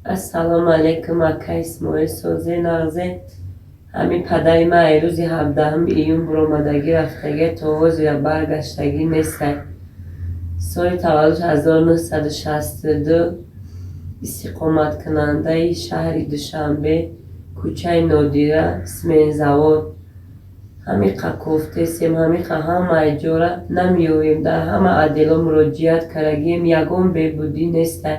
Ассалому алайкум, ака Исмоил, созе, нағзе? Ҳамин падари ман ай рӯзи 17 июн буромадагӣ рафтагӣ, то ҳозира баргаштагӣ нестай. Соли таваллуд 1962, истиқоматкунандаи шаҳри Душанбе, кӯчаи Нодира, Смензавод. Ҳамиқа кофтесем, ҳамиқа ҳамаи ҷора намеёвем, дар ҳама отдело муроҷиат кардагием, ягон беҳбудӣ нестай.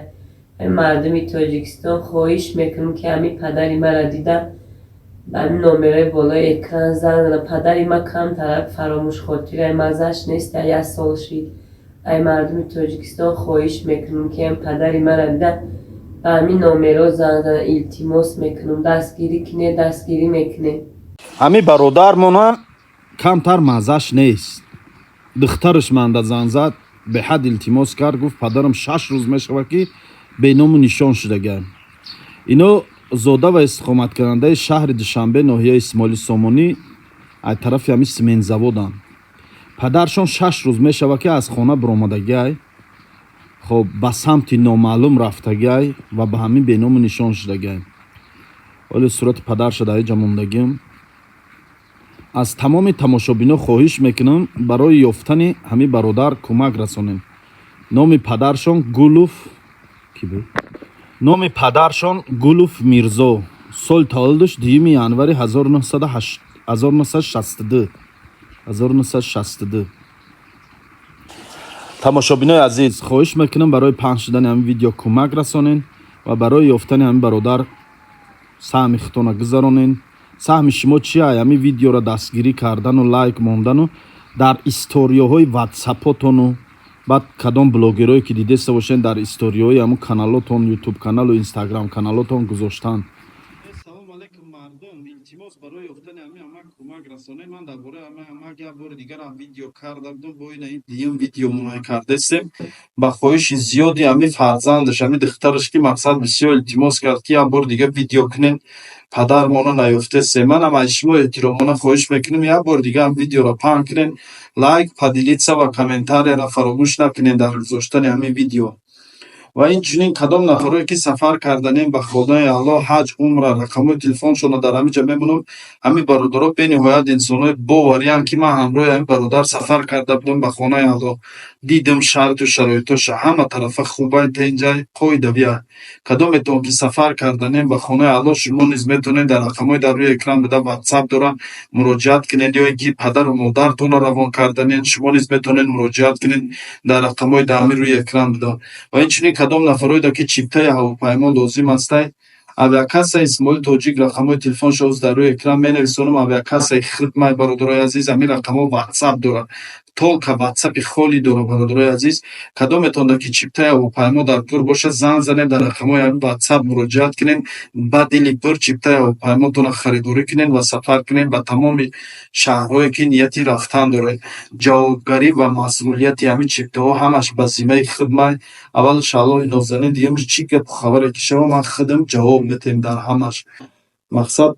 Мардуми Тоҷикистон, хоҳиш мекунам, ки ҳамин падари маро дида, ба ҳамин номерои болои экран занг зада. Падари ман камтарак фаромӯшхотирай, маззаш нестай, як сол шид. Ай мардуми Тоҷикистон хоҳиш мекунам, ки ҳамин падари маро дида, ба ҳамин номеро занг зада, илтимос мекунам, дастгирӣ кинед, дастгирӣ мекунем. Ҳамин бародармона камтар маззаш нест. Духтараш манда занг зад, беҳад илтимос кард, гуфт, падарам 6 рӯз мешавад, ки беному нишон шудагиам. Ино зода ва истиқоматкунандаи шаҳри Душанбе, ноҳияи Исмоили Сомонӣ, аз тарафи ҳамин смензаводанд. Падаршон 6 рӯз мешавад, ки аз хона биромадагиай, хоб, ба самти номаълум рафтагиай ва ба ҳамин беному нишон шудагиай. Оле сурати падарша дар иҷа мондагиам. Аз тамоми тамошобино хоҳиш мекунам, барои ёфтани ҳамин бародар кӯмак расонем. Номи падаршон Гулов, ки буд, номи падаршон Гулов Мирзо, соли таваллудаш 2 январи 1962, 1962. Тамошобинои азиз, хоҳиш мекунам, барои паҳн шудани ҳамин видео кӯмак расонен ва барои ёфтани ҳамин бародар саҳми худтона гузаронен. Саҳми шумо чия? Ҳамин видеоро дастгирӣ кардану лайк мондану дар историяҳои ватсапотону баъд кадом блогерое ки дидеста бошен, дар историяҳои ҳамун каналотон, ютуб каналу инстаграм каналотон гузоштан. Салом алейкум, мардум! Илтимос, барои ёфтани ҳамин амак кӯмак расонед. Ман дар бораи ҳамин амак як бори дигарам видео карда будам, бо ина ин дуюм видео муайян кардастем. Ба хоҳиши зиёди ҳамин фарзандаш, ҳамин духтараш, ки мақсад бисёр илтимос кард, ки як бори дига видео кунем, падармона наёфтастем. Манам аз шумо эҳтиромона хоҳиш мекунем, як бори дига ҳам видеоро паҳн кунем, лайк, поделиться ва комментарияро фаромӯш накунем дар гузоштани ҳамин видео. Ва инчунин кадом нафарое ки сафар карданем ба хонаи Аллоҳ, ҳаҷ, умра, рақамҳои телефоншонро дар ҳамин ҷа мемонам. Ҳамин бародаро бениҳоят инсонҳои бовариянд, ки ман ҳамроҳи ҳамин бародар сафар карда будам ба хонаи Аллоҳ, дидам шарту шароитоша ҳама тарафа хубай, тенҷай, қоидавия. Кадометон ки сафар карданем ба хонаи Аллоҳ, шумо низ метавонед дар рақамҳои дар рӯи экран буда ватсап дорам, муроҷиат кунед, ё ин ки падару модаратонро равон карданед, шумо низ метавонед муроҷиат кунед дар рақамҳои дар ҳамин рӯи экран буда. Ва инчунин кадом нафарое ки чиптаи ҳавопаймо лозим астай, авиакассаи Исмоили Тоҷик, рақамҳои телефоншо ҳоз дар рӯи экран менависонам. Авиакассаи хидмай, бародарои азиз, ҳамин рақамҳо ватсап дорад, только ватсапи холӣ дорад. Бародарои азиз, кадометонда ки чиптаи ҳавопаймо дар кор бошад, занг занед, дар рақамҳои ҳамин ватсап муроҷиат кунед, ба дили пур чиптаи ҳавопаймотонро харидорӣ кунед ва сафар кунед ба тамоми шаҳрҳое ки нияти рафтан доред. Ҷавобгарӣ ва масъулияти ҳамин чиптаҳо ҳамаш ба зиммаи хидмай. Аввалш Аллоҳи нозанин, дуюмш чӣ гапу хабаре ки шава, ман худам ҷавоб медиҳем дар ҳамаш. Мақсад,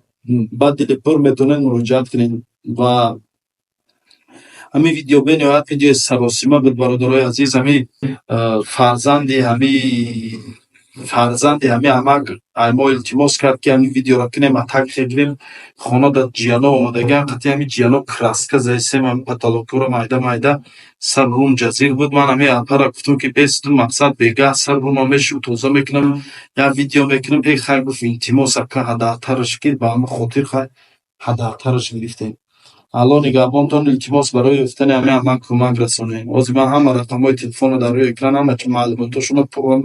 ба дили пур метавонед муроҷиат кунед. Ва ҳамин видео бениҳоят видеои саросима буд, бародарои азиз. Ҳамин фарзанди ҳамин амак ай мо илтимос кард, ки ҳамин видеоро кунем, атак хегирем. Хона дар ҷияно омадагиам, қатъи ҳамин ҷияно краска заисем, ҳамин потолокҳоро майда майда, сар рум ҷазир буд. Ман ҳамин алпара гуфтам, ки бесту мақсад бегаҳ сар рума мешу тоза мекунам, як видео мекунам. Э хай, гуфт, илтимос, ака, ҳадафтараш гир. Ба ҳамин хотир хай ҳадафтараш гирифтем. Аллоҳ нигаҳбонтон. Илтимос, барои ёфтани ҳамин амак кӯмак расонем. Ҳозир ман ҳама рақамҳои телефонро дар рӯи экран, ҳама маълумотошонро пурра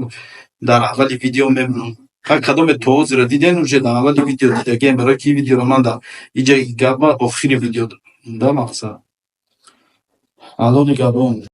дар аввали видео мемонам. Ҳар кадоме то ҳозира диден, уже дар аввали видео дидагием, барои ки ин видеоро ман дар иҷаи гапа охири видео да мақсад. Аллоҳ нигаҳбон.